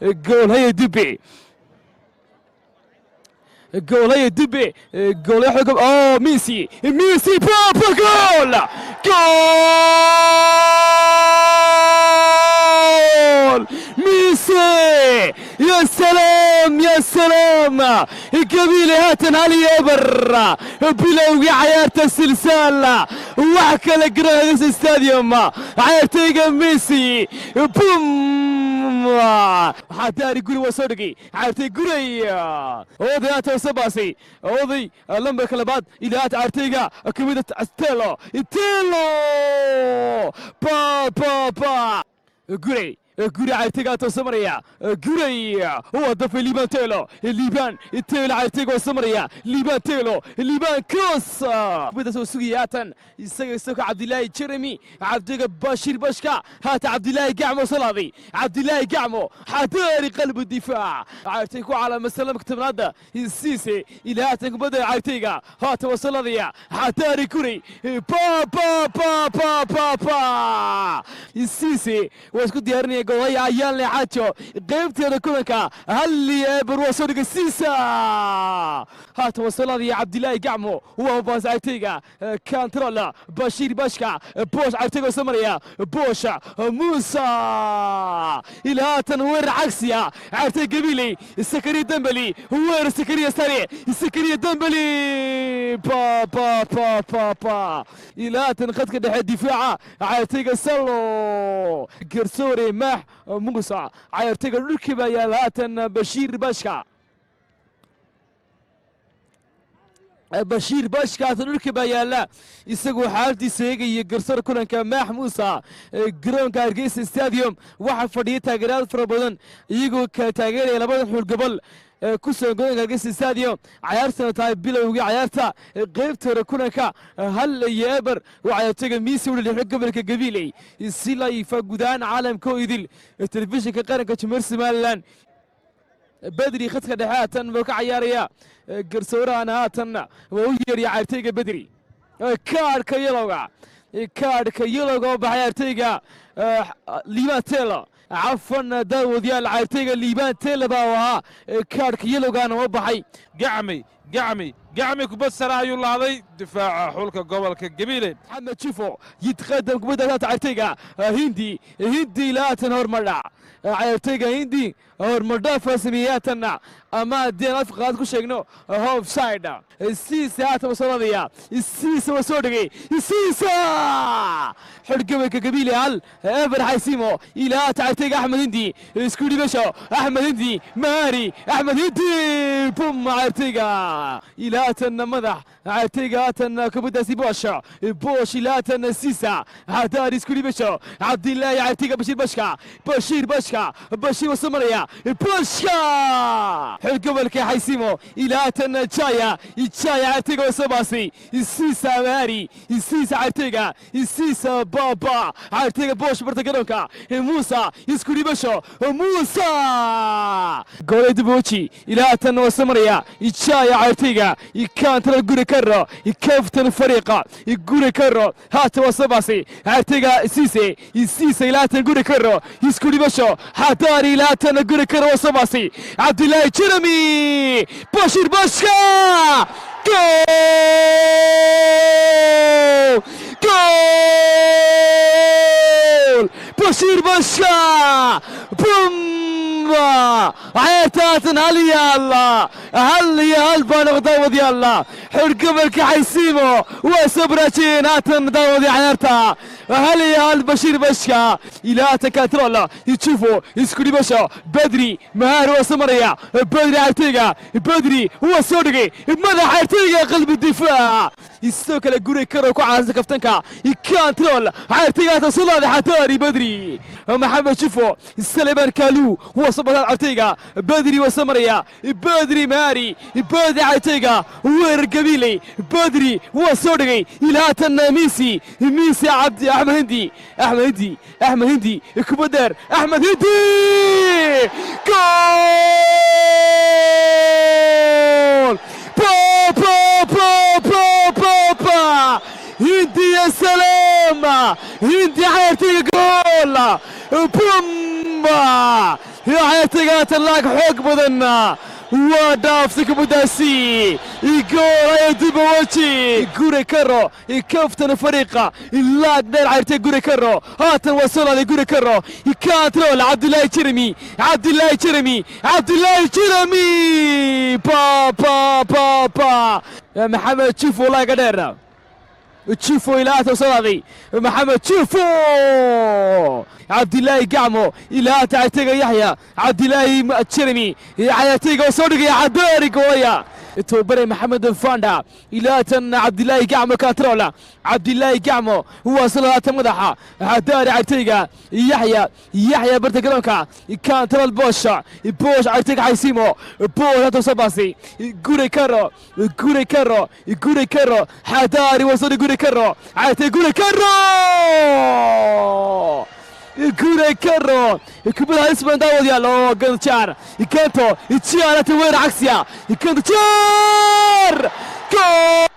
Goolhaya Dube, goolhaya Dube, goolaya xog. Oh, Messi, Messi, papa, goal, goal Messi! يا سلام يا سلام! قبيلة هاتن علي eber bilowgii cayaarta silsaal wax kala garoonka stadium. Cayaartayga Messi, bum! Waxaa daari guri waa soo dhigay cayaartay guray. Oday haatan soo baasay, oday lambarka labaad ilaa haatan cayaartayga kamida Telo, Telo, ba ba ba! Guray, guri cayrtayga toosa maraya. Guray waa dafay Liban Telo, Liban Telo, cayrtayga waa soo maraya Liban Telo, Liban cross kubadda soo sugaya haatan isaga, isagoo Cabdilaahi Jeremy, Cabdiga Bashir Bashka. Haatan Cabdilaahi Gacmo soo laaday, Cabdilaahi Gacmo, xadaari qalbu difaac, cayrtay ku calaamadsan lamka tobnaada Siise. Ilaa haatan kubadda cayrtayga haatan waa soo laadaya xadaari guray, ba ba ba ba ba ba! Siise waa isku diyaarinaya golaya Ayaan Leexaajo. Qaybteeda kulanka 1-0 waa soo dhigay Siisa. Haatan waa soo laadaya Cabdilaahi Gacmo, waa baas cayrtayga control Bashiir Bashka, Boosh, cayrtayga soo maraya Boosha Muusa. Ilaa haatan weerar cagsiya cayrtay Gabiley, Sakariya Dembeli, weerar Sakariya sare, Sakariya Dembeli, ba ba ba ba ba! Ilaa haatan khadka dhexe difaaca cayrtayga Sallo, garsoore Maax Musa, cayrtayga dhulkii baa yaala. Haatan Bashiir Bashka, Bashiir Bashka haatan dhulka baa yaalla, isagoo xaaladiisa eegaya garsoor kulanka Maax Muusa. Garoonka Hargeysa Stadium waxaa fadhiya taageerayaal fara badan, iyagoo kala taageeraya labada xul gobol ku sugan garoonka Hargeysa Stadium. Cayaartana tahay bilowgii cayaarta qaybta hore kulanka, 1-0 waa cayaartoyga Miisi u dhaliy gobolka Gabiley. Si layfa guud ahaan caalamka oo idil telefishinka qaranka Jamhuuriyadda Somaliland. Bedri khadka dhexe haatan buu ka cayaaraya, garsoorahana haatan waa u yeeriya cayaartoyga Bedri. Kaadhka yelowga, kaadhka yelowga oo baxay cayaartoyga Liban Telo. Cafan daawadayaal, cayaartoyga Liban Telo baa ahaa, kaadhka yelowgaana oo baxay. Gacmi, Gacmi, Gacmi, kubad sare ayuu laaday difaaca xulka gobolka Gabiile. Maxamed Jifo yitqadam kubadda haatan cayaartoyga Hindi, Hindi laatan hormadha, cayaartoyga Hindi hormadhaafa sameeyey haatan, ama haddii aan afka qaad ku sheegno offside. Siisa haatan waa soo laadaya, Siisa waa soo dhigay Siisa. Xorgobolka Gabiile 1-0 Xaysimo. Ilaa cayaartoyga Axmed Hindi, isku dhibasho Axmed Hindi, Maari, Axmed Hindi, bum! Cayaartoyga ilaatan madax cayaartoyga haatan kubaddaasi Boosh, Boosh, ilaatan Siisa, Hadaar, isku dhibasho Cabdilaahi, cayaartoyga Bashiir Bashka, Bashiir Bashka, Bashiir waa soo maraya Bashka. Xorgobolka Xaysimo ilaatan Jaya, Jaya, cayaartoyga waa soo baasay Siisa, Maari, Siisa, cayaartoyga Siisa, baba, cayaartoyga Boosh, barta garoonka Muusa, isku dhibasho Muusa, goolay Duboji ilaatan waa soo maraya Jaya, cayaartoyga kantara guri karo, kaftan fariiqa guri karo, haatan waa soo baasay cayaartoyga Siise, Siise, ilaatan guri karo, isku dhibasho Xadaari, ilaatan guri karo, waa soo baasay Cabdilaahi Jeremy, Bashir Bashka, goal, goal Bashir Bashka, bum! Cayaartaatan 1-1 baa noqda daawadayaal. Xorgobolka Xaysiimo waa soo baraajiyeen haatan daawadii cayaarta, 1-1 Bashiir Bashka ilaa haatan control Jufo, isku dhibasho Badri Mahaar, waa soo maraya Badri, cayaartoyga Badri waa soo dhigay madaxa cayaartoyga qalbi difaac. Sidoo kale guri karo ku caansan kaftanka control cayaartoyga haatan soo laaday Xataari Badri, Maxamed Jufo, Saleman Kalu waa soo badaa cayaartoyga Badri, waa soo maraya Badri, Maari, Badri, cayaartoyga weerar Gabiley, Badri waa soo dhigay ilaa haatan Misi, Misi, Cabdi, Axmed Hindi, Axmed Hindi, Axmed Hindi, kubadeer Axmed Hindi, goal! Pa pa pa pa pa pa! Hindi, ya salaam! Hindi cayaartoyga, gool! Bum! Ciyaartayga laag xoog badan waa dhaaftay kubaddaasi, gool ayaa duba weji Gure Karo, kaftana fariiqa laag dheer ciyaartay Gure Karo. Haatan waa soo laaday Gure Karo, control Cabdullaahi Jeremy, Cabdullaahi Jeremy, Cabdullaahi Jeremy, pa pa pa pa Maxamed Jifo, laaga dheer Jifo ilaa soo laaday Maxamed Jifo, Cabdilaahi Gacmo ilaa ciyaartayga Yaxya Cabdilaahi Jeremy, ciyaartayga oo soo dhigaya Cadaari goolaya tobabare Maxamed Fanda. Ilaa tan Cabdilaahi Gacmo, control Cabdilaahi Gacmo waa soo labaatan madaxa Cadaari, ciyaartayga Yaxya, Yaxya barta garoonka, control Bosh, Bosh ciyaartayga Xaysimo Bosh hata soo baasay Gure Karo, Gure Karo, Gure Karo, Xadaari waa soo dhig Gure Karo, ciyaartay Gure Karo, Gure Karo, kubada halis badan daawadayaal oo Ganto Jaar, Ganto Jaar, hata weer cagsiya, Ganto Jaar, gool!